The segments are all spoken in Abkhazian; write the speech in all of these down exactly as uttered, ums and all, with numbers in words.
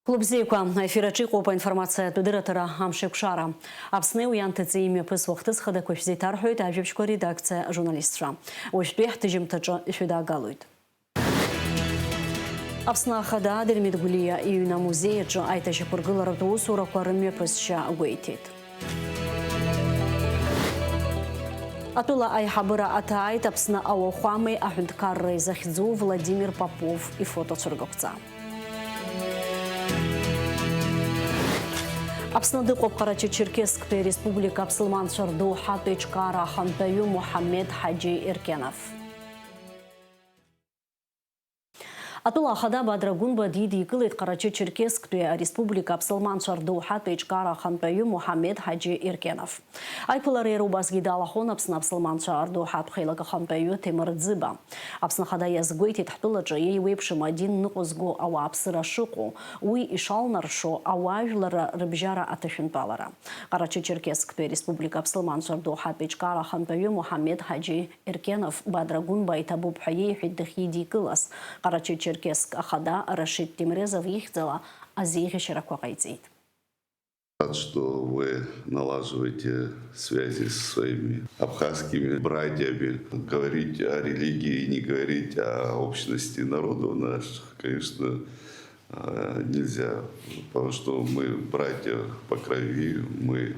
Хәлыбзиақәа, аефир аҿы иҟоуп аинформациатә дырраҭара Амшеикәшара. Аԥсни уи анҭыҵи имҩаԥысуа ахҭыс хадақәа шәзеиҭарҳәоит ажәабжьқәа редакциа ажурналистцәа. Уажәтәи ҳҭыжьымҭаҿы ишәыдаагалоит. Аԥсны Ахада Дырмит Гәлиа иҩны амузеи аҿы аиҭашьақәыргыларатә усурақәа рымҩаԥысшьа гәеиҭеит. Атәыла аиҳабыра аҭааит Аԥсны ауахәамеи аҳәынҭқарреи захьӡу Владимир Попов ифотоцәыргақәҵа. Аԥсны дыҟоуп Ҟарачы-Черкессктәи Ареспублика аԥсылманцәа рдоуҳатә еиҿкаара ахантәаҩы Муҳаммед Ҳаџьи Еркенов. Атәыла ахада Бадра Гәынба дидикылеит Ҟарачы-Черкессктәи Ареспублика аԥсылманцәа рдоуҳатә еиҿкаара ахантәаҩы Муҳаммед Ҳаџьи Еркенов. Аиԥылара иара убасгьы далахәын Аԥсны аԥсылманцәа рдоуҳатә хеилак ахантәаҩы Ҭемыр Ӡыба. Аԥсны Ахада иазгәеиҭеит, ҳтәылаҿы еиуеиԥшым адин ныҟәызго ауааԥсыра шыҟоу, уи ишалнаршо ауаажәларра рыбжьара аҭышәынтәалара. Ҟарачы-Черкессктәи Ареспублика аԥсылманцәа рдоуҳатә еиҿкаара ахантәаҩы Муҳаммед Ҳаџьи Еркенов Бадра Гәынба иҭабуп ҳәа иеиҳәеит дахьидикылаз. Ҟарачы-Черкесск Ахада Рашид Темрезов ихьӡала азеиӷьашьарақәа ҟаиҵеит. Рад, что вы налаживаете связи со своими абхазскими братьями. Говорить о религии и не говорить о общности народов наших, конечно, а, нельзя, потому что мы братья по крови, мы,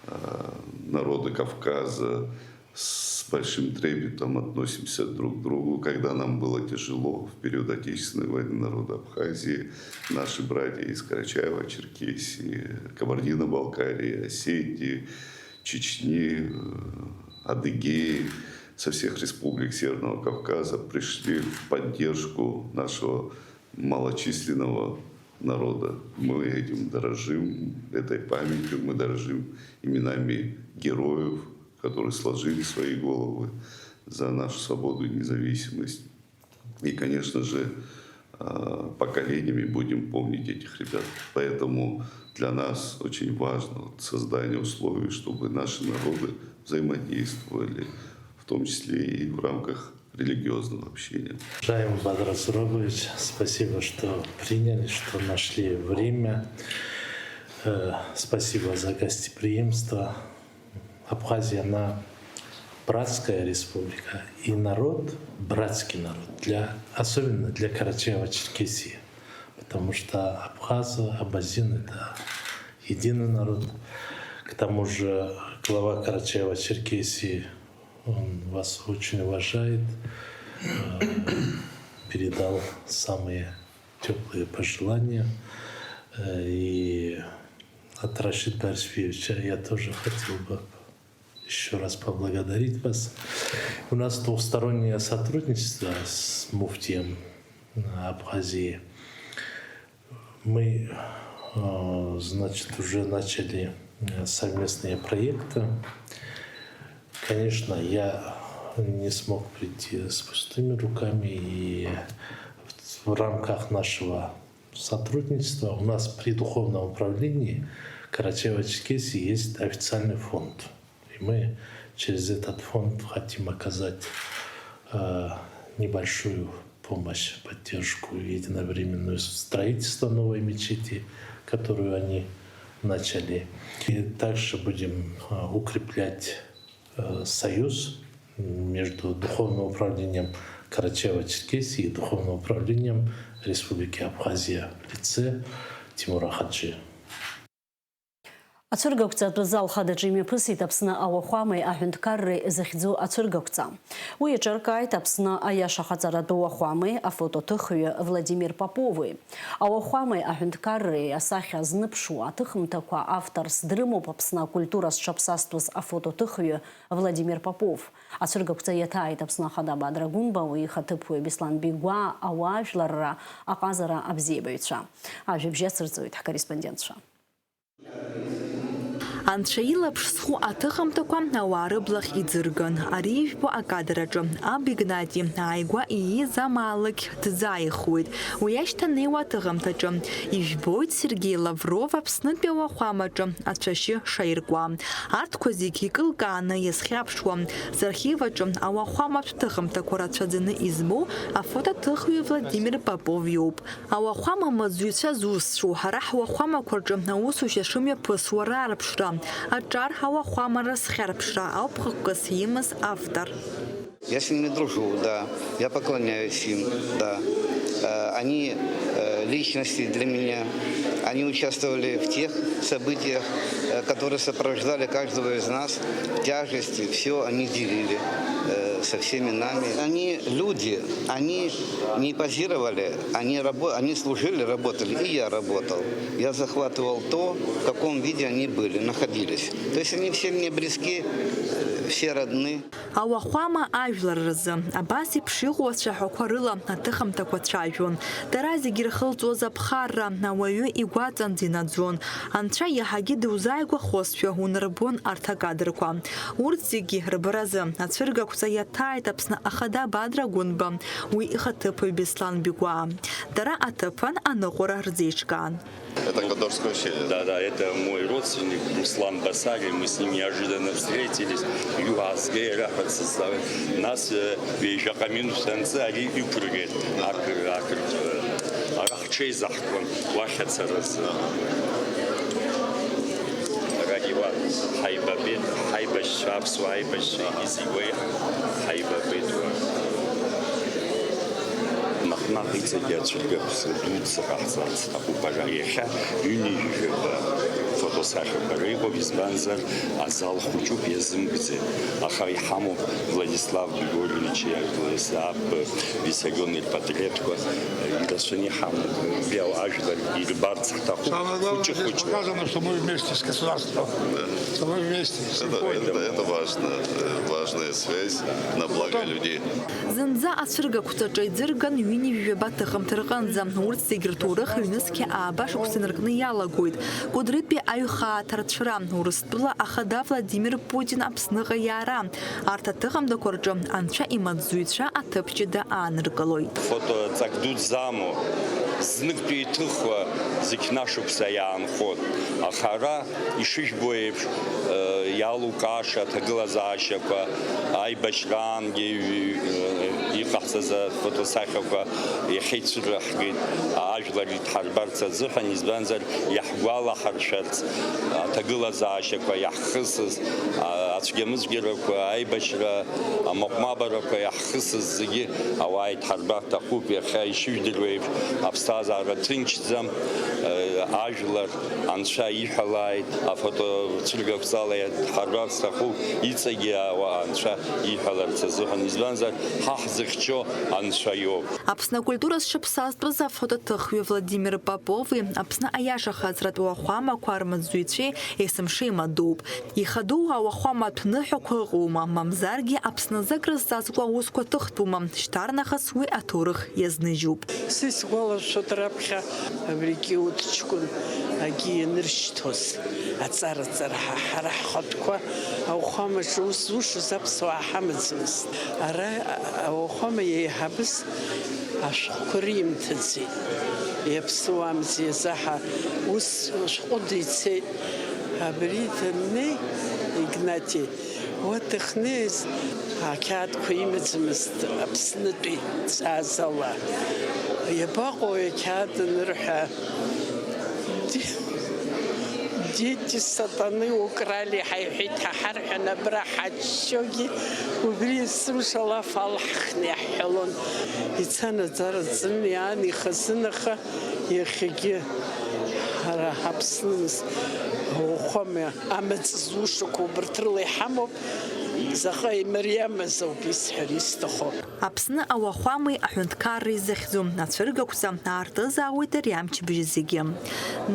а, народы Кавказа, с большим трепетом относимся друг к другу. Когда нам было тяжело в период Отечественной войны народа Абхазии, наши братья из Карачаево-Черкесии, Кабардино-Балкарии, Осетии, Чечни, э, Адыгеи, со всех республик Северного Кавказа пришли в поддержку нашего малочисленного народа. Мы этим дорожим, этой памятью, мы дорожим именами героев, которые сложили свои головы за нашу свободу и независимость. И, конечно же, а, поколениями будем помнить этих ребят. Поэтому для нас очень важно вот создание условий, чтобы наши народы взаимодействовали, в том числе и в рамках религиозного общения. Уважаемый Бадра Зурабович, спасибо, что приняли, что нашли время. Э, спасибо за гостеприимство. Абхазия, она братская республика, и народ, братский народ, для, особенно для Карачаево-Черкесии, потому что абхазы, абазины — это единый народ. К тому же глава Карачаево-Черкесии, он вас очень уважает, э, передал самые теплые пожелания. Э, и от Рашида Борисовича я тоже хотел бы ещё раз поблагодарить вас. У нас двустороннее сотрудничество с муфтием, э, Абхазии. Мы, э, значит, уже начали, э, совместные проекты. Конечно, я не смог прийти с пустыми руками, и в, в рамках нашего сотрудничества у нас при духовном управлении Карачаево-Черкесии есть официальный фонд. И мы через этот фонд хотим оказать, э, небольшую помощь, поддержку и единовременную строительство новой мечети, которую они начали. И также будем, э, укреплять, э, союз между Духовным управлением Карачаево-Черкесии и Духовным управлением Республики Абхазия в лице Тимура Хаджи. Ацәыргақәҵатә зал хадаҿы имҩаԥысит Аԥсны ауахәамеи аҳәынҭқарреи захьӡу ацәыргақәҵа. Уи иаҿаркааит Аԥсны аиашахаҵаратәу уахәамеи афотоҭыхҩы Владимир Попови. Ауахәамеи аҳәынҭқарреи асахьа зныԥшуа аҭыхымҭақәа авторс дрымоуп Аԥсны акультура зҽаԥсазтәыз афотоҭыхҩы Владимир Попов. Ацәыргақәҵа иаҭааит Аԥсны Ахада Бадра Гәынба, уи ихаҭыԥуаҩ Беслан Бигәаа, ауаажәларра аҟазара абзиабаҩцәа. Ажәабжь ацырҵоит ҳкорреспондентцәа. Анцәа илаԥш зху аҭыхымҭақәа ауаа рыблахь иӡырган. Ари ижәбо акадр аҿы аб Игнати ааигәа ииз амаалықь дӡааихуеит. Уи ашьҭанеиуа аҭыхымҭаҿы ижәбоит Сергеи Лавров Аԥснытәи ауахәамаҿы ацәашьы шаиркуа. Арҭқәа зегь икылкааны иазхьаԥшуа, зархив аҿы ауахәаматә ҭыхымҭақәа рацәаӡаны измоу афотоҭыхҩы Владимир Попов иоуп. Ауахәама маӡҩцәа зусҭцәоу, ҳара ҳуахәамақәа рҿы аусушьа шымҩаԥысуа раарԥшра, аҿар ауахәамара зхьарԥшра ауп хықәкыс имаз автор. Я с ними дружу, да. Я поклоняюсь им, да. Э, Они э, личности для меня. Они участвовали в тех событиях, э, которые сопровождали каждого из нас. Тяжести, все они делили э, со всеми нами. Они люди, они не позировали, они, рабо- они служили, работали, и я работал. Я захватывал то, в каком виде они были, находились. То есть они все мне близки, э, все родны. Ауахәама ажәлар рзы абас еиԥш иҟоу ацәаҳәақәа рыла аҭыхымҭақәа цәажәон. Дара зегьы ирхылҵуаз аԥхарра ауаҩы игәаҵанӡа инаӡон. Анцәа иаҳагьы дузааигәахозшәа унарбон арҭ акадрқәа. Урҭ зегьы рбаразы ацәыргақәҵа иаҭааит Аԥсны Ахада Бадра Гәынба, уи ихаҭыԥуаҩ Беслан Бигәаа. Дара аҭыԥан аныҟәара рзеиҿкаан. Это Кодорское ущелье. Да, да, это мой родственник Руслан Басарин. Мы с ним неожиданно встретились. Иуаазгеи ҳәа сызҵаауеит. Нас, э, ҩажәаҟа минуҭ анҵы ари иқәыргеит. Ақыр, ақыр, э, ара ҳҽеизаҳкуан уахь ацаразы. Ара иуа ҳаибабеит, ҳаибашьцәа, аԥсуаа аибашьцәа зегьы уеиҳа ҳаибабеит уа. Наҟ-наҟ иҵегьы ацәыргақәҵа дуӡӡа ҟаҳҵарц сҭахуп. Ара иахьа ҩынҩажәаба фотосахьақәа реиӷьуп, избанзар, азал хәыҷуп, иазымгӡеит. Аха иҳамоуп Владислав Григорьевич иажәлеи саб Виссарион ирпатреҭқәа, ирацәаны иҳамоуп. Убри ажәлар ирбарц ҳҭахуп. Самое главное, здесь хәыҷы-хәыҷла. Показано, что мы вместе с государством. Да. Что мы вместе с Это, это, это важно, э, важная связь на благо людей. Зынӡа ацәыргақәҵаҿы иӡырган ҩынҩажәаба ҭыхымҭа рҟынӡа. Урҭ зегь рҭоурых ҩнызқьи ааба шықәса инаркны иалагоит. Кәыдрытәи аҩхаа аҭарцәра, Урыстәыла Ахада Владимир Путин Аԥсныҟа иаара. Арҭ аҭыхымҭақәа рҿы анцәа имаҵзуҩцәа аҭыԥ ҷыда ааныркылоит. Фото ҵак дуӡӡа амоуп. Зныктәи иҭыхуа зықьнашықәса иаанхоит. Аха ара Ишыжәбо еиԥш, э, иалукааша аҭагылазаашьақәа аибашьраангьы, э, иҟаҳҵаз афотосахьақәа иахьа ицәырнаҳгеит, ажәлар идҳарбарц азыҳәан, избанзар, иаҳгәалаҳаршәарц аҭагылазаашьақәа иаҳхысыз, а, ацәгьамызгьарақәа, аибашьра, амаҟә-мабарақәа иаҳхысыз зегьы ауаа идҳарбар ҭахуп. Иахьа ишыжәдыруа еиԥш, аԥсҭазаара ҭынчӡам, э, ажәлар Анцәа иҳәалааит, афотоцәыргақәҵала иаҳарбар сҭахуп, иҵегьы ауаа Анцәа иҳәаларц азыҳәан, избанзар, ҳа ҳзыхьчо Анцәа иоуп. Аԥсны акультура зҽаԥсазтәыз афотоҭыхҩы Владимир Попови Аԥсны аиашахаҵаратә уахәамақәа рмаҵзуҩцәеи есымша имадоуп. Ихадоу ауахәаматә ныҳәақәа ыҟоума, мамзаргьы Аԥсны азы акрызҵазкуа аусқәа ҭыхтәума, шьҭарнахыс уи аҭоурых иазныжьуп. Са исгәалашәоит, раԥхьа абригьы урҭ ҷкәын агьи ианыршьҭуаз, аҵара-ҵара ҳа, ҳара ҳхатәқәа ауахәамаҿы ус зушаз аԥсуаа ҳамаӡамызт. Ара ауахәама еиҳабыс ашәҟәқәа римҭаӡеит. Иаԥсуамзи, иазаҳа ус шәҟәыда ицеит. Абри даннеи, Игнати, уа дахьнеиз, ақьаадқәа имаӡамызт Аԥснытәи ҵаазала. Иабаҟоу ақьаад анырҳәа, ди-, Дети сатаны украли ҳәа иҳәеит, ҳа ҳарҳәан абра ҳаччогьы, убри есымша алаф алаҳхны иаҳҳәалон. Ицан аӡара ҵны иаан ихазын, аха иахьагьы ҳара ҳаԥсны ауахәама амаҵ зушақәа убарҭ рыла иҳамоуп, заҟа имариамыз ауп исҳәар исҭаху. Аԥсны ауахәамеи аҳәынҭқарреи зыхьӡу ацәыргақәҵа аартызаауеит ари амчыбжь зегьы.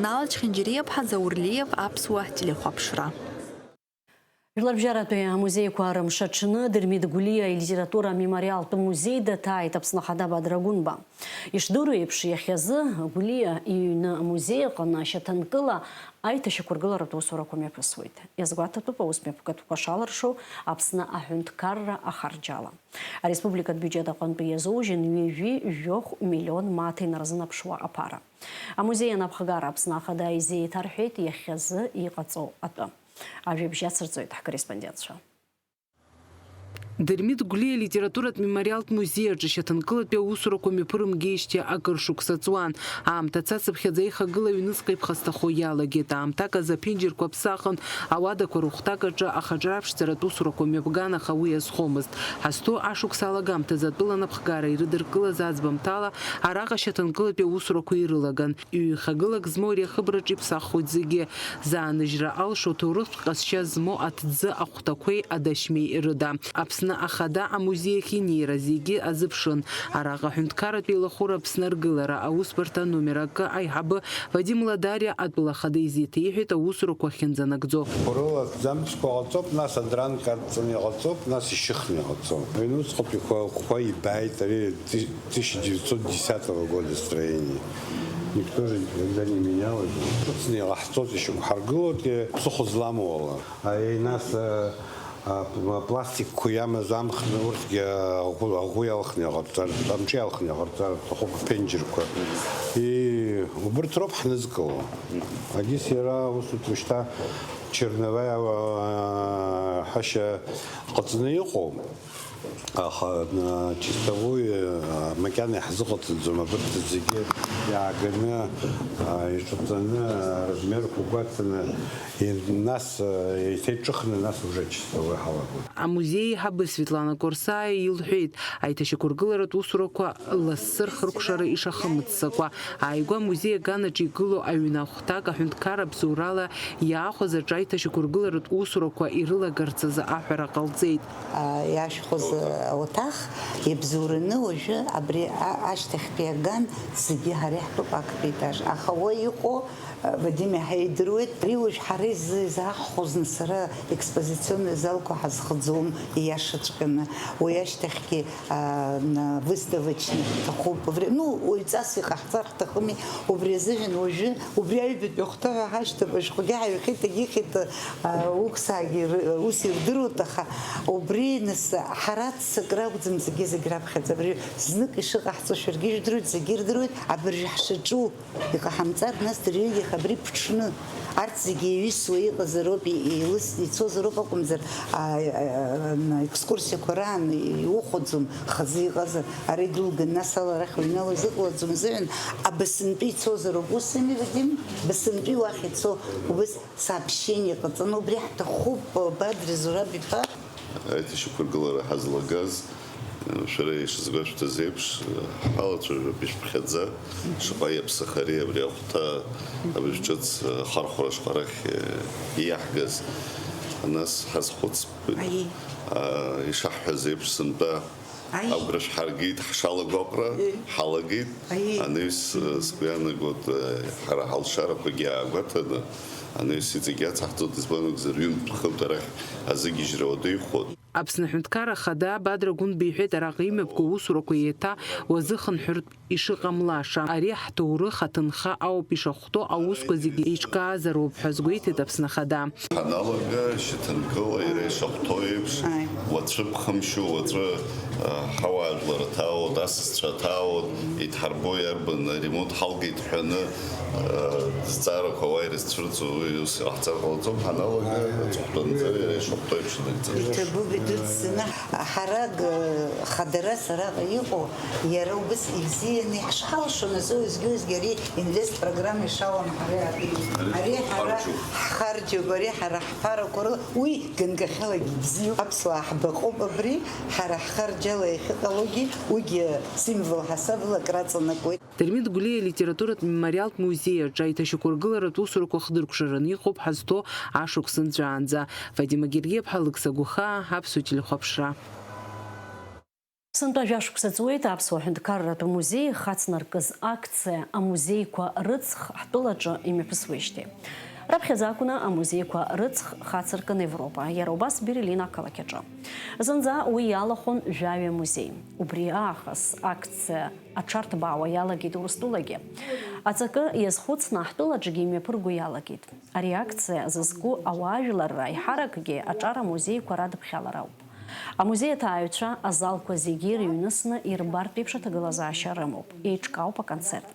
Нал Чхинџьариаԥҳа, Заур Лиев, Аԥсуа телехәаԥшра. Жәларбжьаратәи амузеиқәа рымш аҽны Дырмит Гәлиа илитература амемориалтә музеи даҭааит Аԥсны Ахада Бадра Гәынба. Ишдыру еиԥш, иахьазы Гәлиа иҩны амузеи аҟны шьаҭанкыла аиҭашьақәыргыларатә усурақәа мҩаԥысуеит. Иазгәаҭатәуп аус мҩаԥгатәқәа шалыршо Аԥсны аҳәынҭқарра ахарџьала. Ареспубликатә биуџьет аҟынтәи иазужьын ҩажәи жәохә миллион мааҭ инарзынаԥшуа аԥара. Амузеи анапхгара Аԥсны Ахада изеиҭарҳәеит иахьазы иҟаҵоу атәы. Ажәабжь ацырҵоит ҳкорреспондентцәа. Дырмит Гәлиа алитературатә мемориалтә музеи аҿы шьаҭанкылатәи аусурақәа мҩаԥырымгеижьҭеи акыр шықәса ҵуан. Аамҭа цацыԥхьаӡа аихагыла аҩныҵҟа иԥхасҭахо иалагеит. Аамҭак азы аԥенџьырқәа аԥсы ахан, ауадақәа рыхәҭак аҿы ахаҿра аԥшӡаратә усурақәа мҩаԥган, аха уи азхомызт. Ҳазҭоу ашықәс алагамҭазы атәыла анапхгара ирыдыркылаз аӡбамҭала, араҟа шьаҭанкылатәи аусурақәа ирылаган. Ҩ-хагылак змоу ари ахыбраҿы иԥсаххоит зегьы. Зааныжьра алшо, ҭоурыхтә ҟазшьа змоу аҭӡы ахәҭақәеи адашьмеи рыда. Аԥсны Ахада амузеи ахь инеира зегьы азыԥшын. Араҟа аҳәынҭқарратә еилахәыра Аԥсны аргылара аусбарҭа номер акы аиҳабы Вадим Ладариа атәыла ахада изеиҭеиҳәеит аусурақәа ахьынӡанагӡо. Хәарыла аҭӡамцқәа ҟаҵоуп, нас адранка адҵаны иҟаҵоуп, нас ишьыхны иҟаҵоуп. Аҩнуҵҟатәи хәа-, хәа ибааит, ари тысяча девятьсот десятого года строение. Никто же никогда не менял это. Ишьыхны иҟаҳҵоит, ишьақәҳаргылоит, ԥсыхәа зламоу ала. Ари нас, а, а, пластикқәа иамаз амхны урҭгьы аӷәы-, аӷәы иалхны иҟарҵар, амҿы иалхны иҟарҵар рҭахуп, аԥенџьырқәа. И, убырҭ роуп ҳнызкыло. Агьыс иара усутә шьҭа черновая, а, ҳәашьа ҟаҵаны иҟоуп. Аха, а, чистовую, а, макьана иаҳзыҟаҵаӡом, абырҭ зегьы иааганы, а, иҿаҵаны, а, размерқәа гәаҭаны, и-, нас, а, еиҭеиҿыхны, нас уже чистовую ҳалагоит. Амузеи аиҳабы Светлана Корсаиа илҳәеит, аиҭашьақәыргыларатә усурақәа лассы рхыркәшара ишахымццакуа, ааигәа амузеи аганаҿы игылоу аҩны ахәҭак аҳәынҭқарра абзоурала иаахәаз аҿы аиҭашьақәыргыларатә усурақәа ирылагарц азы аҳәара ҟалҵеит. А, иашәхәаз ауаҭах иабзоураны уажәы абри а-, ашьҭахьтәи аган зегьы ҳара иаҳтәуп актәи етаж. Аха уа иҟоу, а, Вадим иаҳа идыруеит. Ари уажә ҳара изы-, изаахәозны сара експозиционный залқәа ҳазхаӡом, ииашаҵәҟьаны. Уи ашьҭахьгьы, а, на-, выставочный ҳҭахуп. Вре-, ну, уаҩҵас иҟаҳҵар ҳҭахыми, убри азыҳәан уажәы, убри аҩбатәи ахәҭа ҳәа ҳашьҭоуп, ашәҟәгьы ҳаҩхьеит, агьыхьеит, а, уқсаагьы ры-, ус ирдыруеит, аха убри нас ҳара ццакра акәӡам, зегьы-зегь раԥхьаӡа, абри знык ишыҟаҳҵо шәаргьы ижәдыруеит, зегьы ирдыруеит, абыржәы ҳшаҿу иҟаҳамҵар, нас дырҩегьых абри ԥҽны, арҭ зегьы еиҩысуа иҟазароуп, и-, еилысны ицозароуп акәымзар, а, а, а, екскурсиақәа раан иухәаӡом, хазы иҟазар, ара идәылган, нас ала арахь уҩнала изыҟалаӡом азыҳәан, абасынтәы ицозароуп. Ус ами, Вадим? Басынтәи уахь ицо, убас сообщение ҟаҵаны, убри ҳҭахуп, Бадра Зураб-иԥа. Аиҭашьақәыргылара ҳазлагаз, шәара ишазгәашәҭаз еиԥш, ҳалацәажәап ишәԥхьаӡа, шаҟа иаԥсахари абри ахәҭа, абыржә ҿыц ахархәара шаҟа рахь иаҳгаз, нас ҳазхәыцп. Аиеи. А, ишаҳҳәаз еиԥш, сынтәа Аиеи. Агәра шәҳаргеит, ҳшалагәаҟра Аиеи. Ҳалагеит. Аиеи. Анаҩс, сгәы иаанагоит, ҳара ҳалшарақәагьы аагәаҭаны, анаҩс иҵегь иацаҳҵоит, избан акәзар, ҩынтә-хынтә арахь азыгьежьра уадаҩхоит. Аԥсны Аҳәынҭқарра Ахада Бадра Гәынба иҳәеит, араҟа имҩаԥгоу аусурақәа еиҭа уазыхынҳәыртә ишыҟамлаша. Ари ҳҭоурых аҭынха ауп, ишахәҭоу аусқәа зегьы еиҿкаазароуп ҳәа азгәеиҭеит Аԥсны Ахада. Ҳаналага, шьаҭанкыла иара ишахәҭоу еиԥш, Ааи. Уацәыԥхамшьо, уаҵәы, а, ҳауаажәлар аҭаауеит, асасцәа аҭаауеит, идҳарбо иарбан аремонт ҳалгеит ҳәаны, а, зҵаарақәа ауаа ирызцәырҵуа, уи ус иҟаҳҵар ҟалаӡом, ҳаналага, аҵыхәтәанӡа иара ишахәҭоу еиԥш инагӡаны. Иҭабуп идуӡӡаны, ҳарак, хадара сараҟа иҟоу, иара убас ибзианы иҳшҳалшо, нас уеизгьы-уеизгьы ари инвест-программа ишалам ҳара иаҳ-, ари ҳара ҳхарџьуп, ари ҳара ҳԥарақәа рыла, уи ганкахьалагьы ибзиоуп. Аԥсуаа ҳбаҟоуп абри, ҳара ҳхарџьала иахьыҟалогьы, уигьы символ ҳасабла акраҵанакуеит. Дырмит Гәлиа алитературатә мемориалтә музеи аҿы аиҭашьақәыргыларатә усурақәа хдыркәшараны иҟоуп ҳазҭоу ашықәс нҵәаанӡа. Фатима Гергиаԥҳа, Алықьса Гәыхаа, Аԥсуа телехәаԥшра. Сынтәа жәашықәса ҵуеит Аԥсуа ҳәынҭқарратә музеи ихацнаркыз акциа Амузеиқәа рыҵх ҳтәылаҿы имҩаԥысуеижьҭеи. Раԥхьаӡа акәны амузеиқәа рыҵх хацыркын Европа, иара убас Берлин ақалақь аҿы. Зынӡа уи иалахәын жәаҩа музеи. Убри аахыс акциа аҽарҭбаауа иалагеит Урыстәылагьы. Аҵакы иазхәыцны ҳтәылаҿгьы имҩаԥырго иалагеит. Ари акциа зызку ауаажәларра аиҳаракгьы аҿар амузеиқәа радыԥхьалара ауп. Амузеи аҭааҩцәа азалқәа зегьы ирыҩнысны ирбартә еиԥш аҭагылазаашьа рымоуп, еиҿкаауп аконцерт.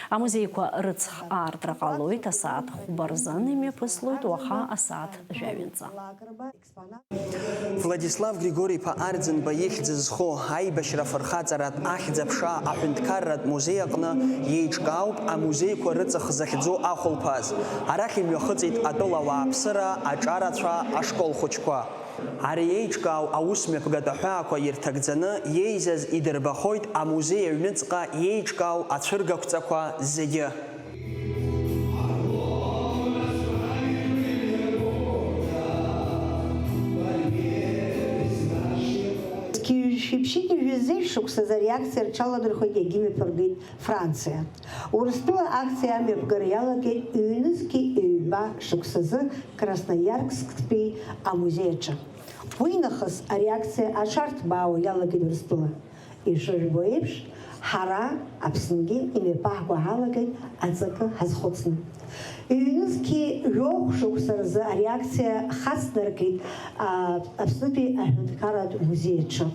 Амузеиқәа рыҵх аартра ҟалоит асааҭ хәба рзын, имҩаԥыслоит уаха асааҭ жәаҩынӡа. Владислав Григори-иԥа Арӡынба ихьӡ зху аибашьра афырхаҵаратә ахьӡ-аԥша аҳәынҭқарратә музеи аҟны иеиҿкаауп амузеиқәа рыҵых захьӡу ахәылԥаз. Арахь имҩахыҵит атәыла ауааԥсыра, аҿарацәа, ашкол хәыҷқәа. Ари еиҿкаау аусмҩаԥгатә аҳәаақәа ирҭагӡаны иеизаз идырбахоит амузеи аҩныҵҟа иеиҿкаау ацәыргақәҵақәа зегьы. Зқьи ҩажәи жәшәи ԥшьынҩажәи жәеиза шықәсазы ари акциа рҽаладырхәит, иагьымҩаԥыргеит Франциа. Урыстәыла акциа амҩаԥгара иалагеит ҩнызқьи ҩба шықәсазы Красноярсктәи амузеи аҿы. Уинахыс ари акциа аҽарҭбаауа иалагеит Урыстәыла. Ишыжәбо еиԥш, ҳара Аԥсныгьы имҩаԥаҳго ҳалагеит аҵакы ҳазхәыцны. Ҩнызқьи жәохә шықәса рзы ари акциа хацнаркит, а, Аԥснытәи аҳәынҭқарратә музеи аҿы.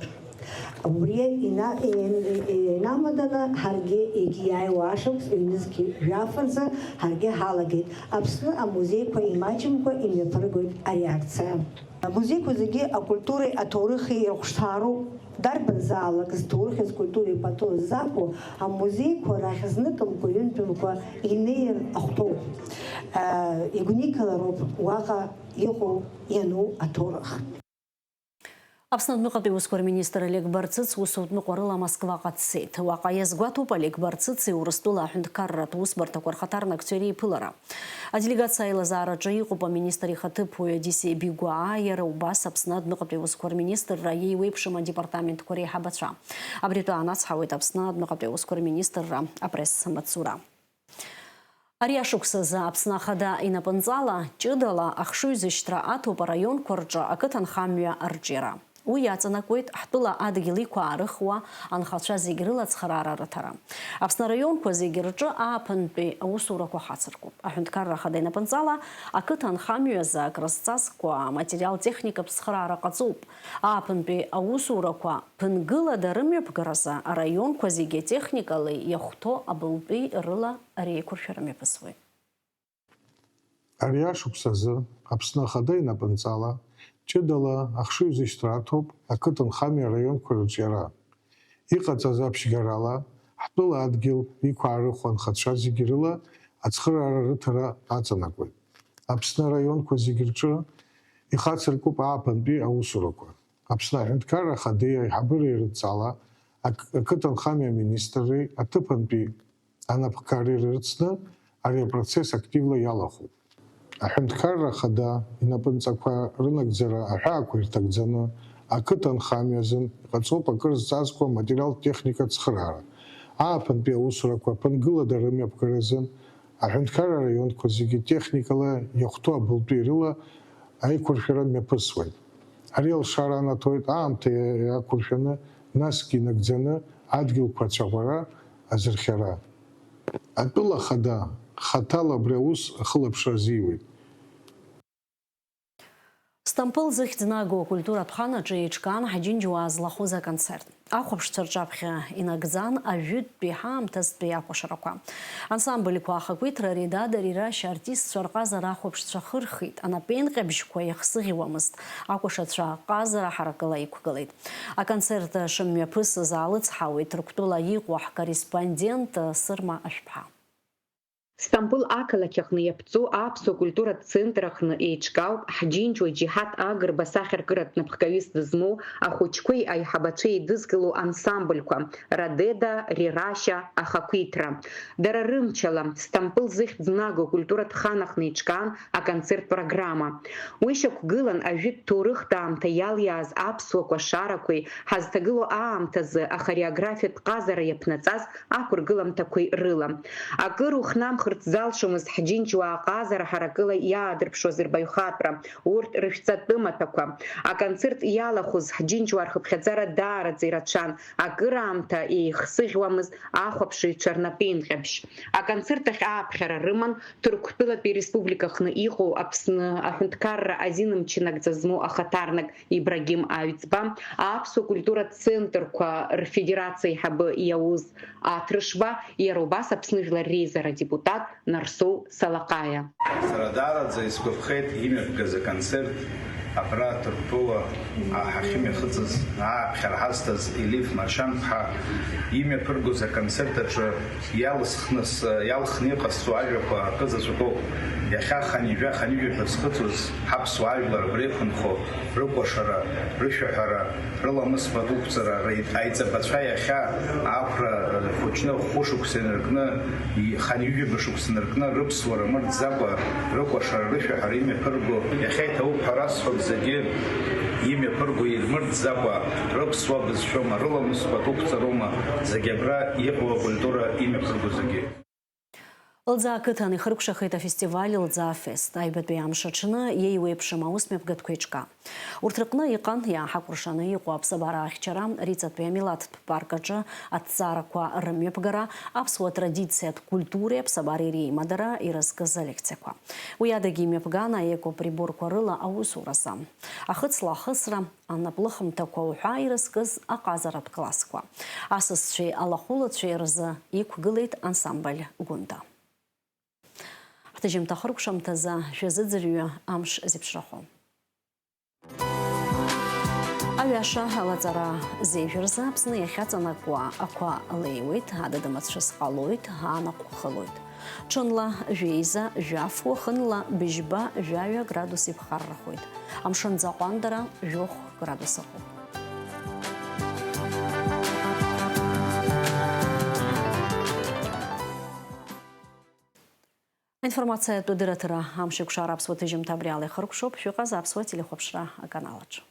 Убри ина-, ин-, инамаданы ҳаргьы егьиааиуа ашықәс ҩнызқьи жәаф рзы ҳаргьы ҳалагеит. Аԥсны амузеиқәа имаҷымкәа имҩаԥыргоит ари акциа. Амузеиқәа зегьы акультуреи аҭоурыхи ирыхәшҭаароуп. Дарбанзаалак зҭоурыхи зкультуреи пату ззаку амузеиқәа рахь зныкымкәа-ҩынтәымкәа инеир ахәҭоуп. Игәникылароуп уаҟа иҟоу иану аҭоурых. Аԥсны адәныҟатәи аусқәа рминистр Олег Барцыц усутә ныҟәарыла Москваҟа дцеит. Уаҟа иазгәаҭоуп Олег Барцыци Урыстәыла аҳәынҭқарратә усбарҭақәа рхаҭарнакцәеи реиԥылара. Аделегациа аилазаараҿы иҟоуп аминистр ихаҭыԥуаҩ Одиссеи Бигәаа, иара убас Аԥсны адәныҟатәи аусқәа рминистрра иеиуеиԥшым адепартаментқәа реиҳабацәа. Абри атәы аанацҳауеит Аԥсны адәныҟатәи аусқәа рминистрра апресс-маҵзура. Ари ашықәсазы Аԥсны Ахада инапынҵала ҷыдала ахшыҩзышьҭра аҭоуп араионқәа рҿы ақыҭанхамҩа арҿиара. Уи иаҵанакуеит ҳтәыла адгьыл иқәаарыхуа анхацәа зегь рыла ацхыраара рыҭара. Аԥсны араионқәа зегь рҿы ааԥынтәи аусурақәа хацыркуп. Аҳәынҭқарра Ахада инапынҵала ақыҭанхамҩазы акрызҵазкуа аматериал-техникатә цхыраара ҟаҵоуп. Ааԥынтәи аусурақәа ԥынгылада рымҩаԥгаразы араионқәа зегьы атехникала иахәҭоу абылтәи рыла реиқәыршәара мҩаԥысуеит. Ари ашықәс азы Аԥсны Ахада инапынҵала ҷыдала ахшыҩзышьҭра аҭоуп ақыҭанхамҩа араионқәа рырҿиара. Иҟаҵаз аԥшьгарала, ҳтәыла адгьыл иқәаарыхуа анхацәа зегьы рыла ацхыраара рыҭара аҵанакуеит. Аԥсны араионқәа зегьы рҿы ихацыркуп ааԥынтәи аусурақәа. Аԥсны Аҳәынҭқарра Ахадеи аиҳабыреи рыдҵала, ак-, ақыҭанхамҩа аминистрреи аҭыԥантәи анапхгареи рырцны ари апроцесс активла иалахәуп. Аҳәынҭқарра Ахада инапынҵақәа рынагӡара аҳәаақәа ирҭагӡаны ақыҭанхамҩа азын иҟаҵоуп акыр зҵазкуа аматериалтә техника ацхыраара. Ааԥынтәи аусурақәа ԥынгылада рымҩаԥгаразын аҳәынҭқарра араионқәа зегьы техникала иахәҭоу абылтәи рыла аиқәыршәара мҩаԥысуеит. Ари алшара анаҭоит аамҭа иақәыршәаны, насгьы инагӡаны адгьылқәа ацәаӷәара азырхиара. Атәыла ахада хаҭала абри аус ахылаԥшра азиуеит. Стампыл зыхьӡ нагоу акультуратә хан аҿы еиҿкаан ҳџьынџьуаа злахәыз аконцерт. Ахәаԥшцәа рҿаԥхьа инагӡан ажәытәтәи ҳаамҭазтәи акәашарақәа. Ансамбльқәа ахақәиҭра Реда Дарирашь артистцәа рҟазара ахәаԥшцәа хырхит, анапеинҟьабжьқәа иахсыӷьуамызт, акәашацәа ҟазара ҳаракыла иқәгылеит. Аконцерт шымҩаԥысыз аалыцҳауеит Ҭырқәтәыла иҟоу ҳкорреспондент Сырма Ашәԥҳа. Стамбул ақалақь аҟны иаԥҵоу аԥсуа культуратә центр аҟны еиҿкаауп ҳџьынџьуа Џьиҳаҭ Агрба сахьаркыратә напхгаҩыс дызмоу ахәыҷқәеи аиҳабацәеи еидызкыло ансамбльқәа Радеда, Рерашьа, Ахақәиҭра. Дара рымчала, Стамбул зыхьӡ нагоу акультуратә хан аҟны еиҿкаан аконцерттә программа. Уи шьақәгылан ажәытә ҭоурыхтә аамҭа иалиааз аԥсуа кәашарақәеи ҳазҭагылоу аамҭазы ахореографиатә ҟазара иаԥнаҵаз ақәыргыламҭақәеи рыла. Акыр ухнамх Ҳаиқәырҵ залшомызт ҳџьынџьуаа ҟазара ҳаракыла иаадырԥшуаз рбаҩхатәра, урҭ рышәҵатәы маҭәақәа. Аконцерт иалахәыз ҳџьынџьуаа рхыԥхьаӡара даараӡа ирацәан, акыраамҭа еихсыӷьуамызт ахәаԥшыҩцәа рнапеинҟьабжь. Аконцерт ахь ааԥхьара рыман Ҭырқәтәылатәи республика аҟны иҟоу Аԥсны аҳәынҭқарра азин мчы нагӡа змоу ахаҭарнак Ибрагим Аҩӡба, аԥсуа культуратә центрқәа рфедерациа аиҳабы Иауз Аҭрышба, иара убас Аԥсны Жәлар реизара адепутат Нарсоу Салаҟаиа. Сара даараӡа исгәаԥхеит имҩаԥгаз аконцерт, абра Ҭырқәтәыла ҳахьымҩахыҵыз, ааԥхьара ҳазҭаз Елиф Маршьанԥҳа имҩаԥыргоз аконцерт аҿы иалсхны с-, иалхны иҟасҵо ажәақәа акы заҵәыкоуп. Иахьа хынҩажәа, хынҩажәи жәаба зхыҵуаз ҳаԥсуаа жәлар абра иқәынхо рыкәашара, рышәаҳәара, рыламысқәа дуқәҵара, ра-, аиҵбацәа иахьа ақәра, э, хәыҷны хәышықәса инаркны, и-, хынҩажәаба шықәса инаркны рыԥсуара мырӡакәа, рыкәашара, рышәаҳәара имҩаԥырго, иахьа иҭабуп ҳәа расҳәап зегьы имҩаԥырго ирмырӡакәа, рыԥсуа бызшәоума, рыламысқәа дуқәҵароума, зегьы абра иҟоу акультура имҩаԥырго зегьы. Лӡаа ақыҭан ихыркәшахеит афестиваль Лӡаа фест. Аҩбатәи амш аҽны иеиуеиԥшым аусмҩаԥгатәқәа еиҿкаа. Урҭ рыҟны иҟан иааҳакәыршаны иҟоу аԥсабара ахьчара, Риҵатәи амилаҭтә парк аҿы аҭҵаарақәа рымҩаԥгара, аԥсуа традициатә культуреи аԥсабареи реимадара ирызкыз алекциақәа. Уи адагьы имҩаԥган аекоприборқәа рыла аусуразы, ахыцла ахысра, анаплыхымҭақәа уҳәа ирызкыз аҟазаратә классқәа. Асасцәеи алахәылацәеи рзы иқәгылеит ансамбль Гәында. Ҳҭыжьымҭа хыркәшамҭазы шәазыӡырҩы амш зеиԥшрахо. Аҩаша алаҵара зеижә рзы Аԥсны иахьаҵанакуа ақәа леиуеит, адыд-мацәыс ҟалоит, анаҟә хылоит. Ҽынла жәеиза, жәаф, уахынла быжьба, жәаҩа градус иԥхаррахоит. Амшын аӡы аҟәандара жәохә градус ыҟоуп. Аинформациатә дырраҭара Амшеикәшара аԥсуа ҭыжьымҭа абри ала ихыркәшоуп, шәыҟаз аԥсуа телехәаԥшра аканал аҿы.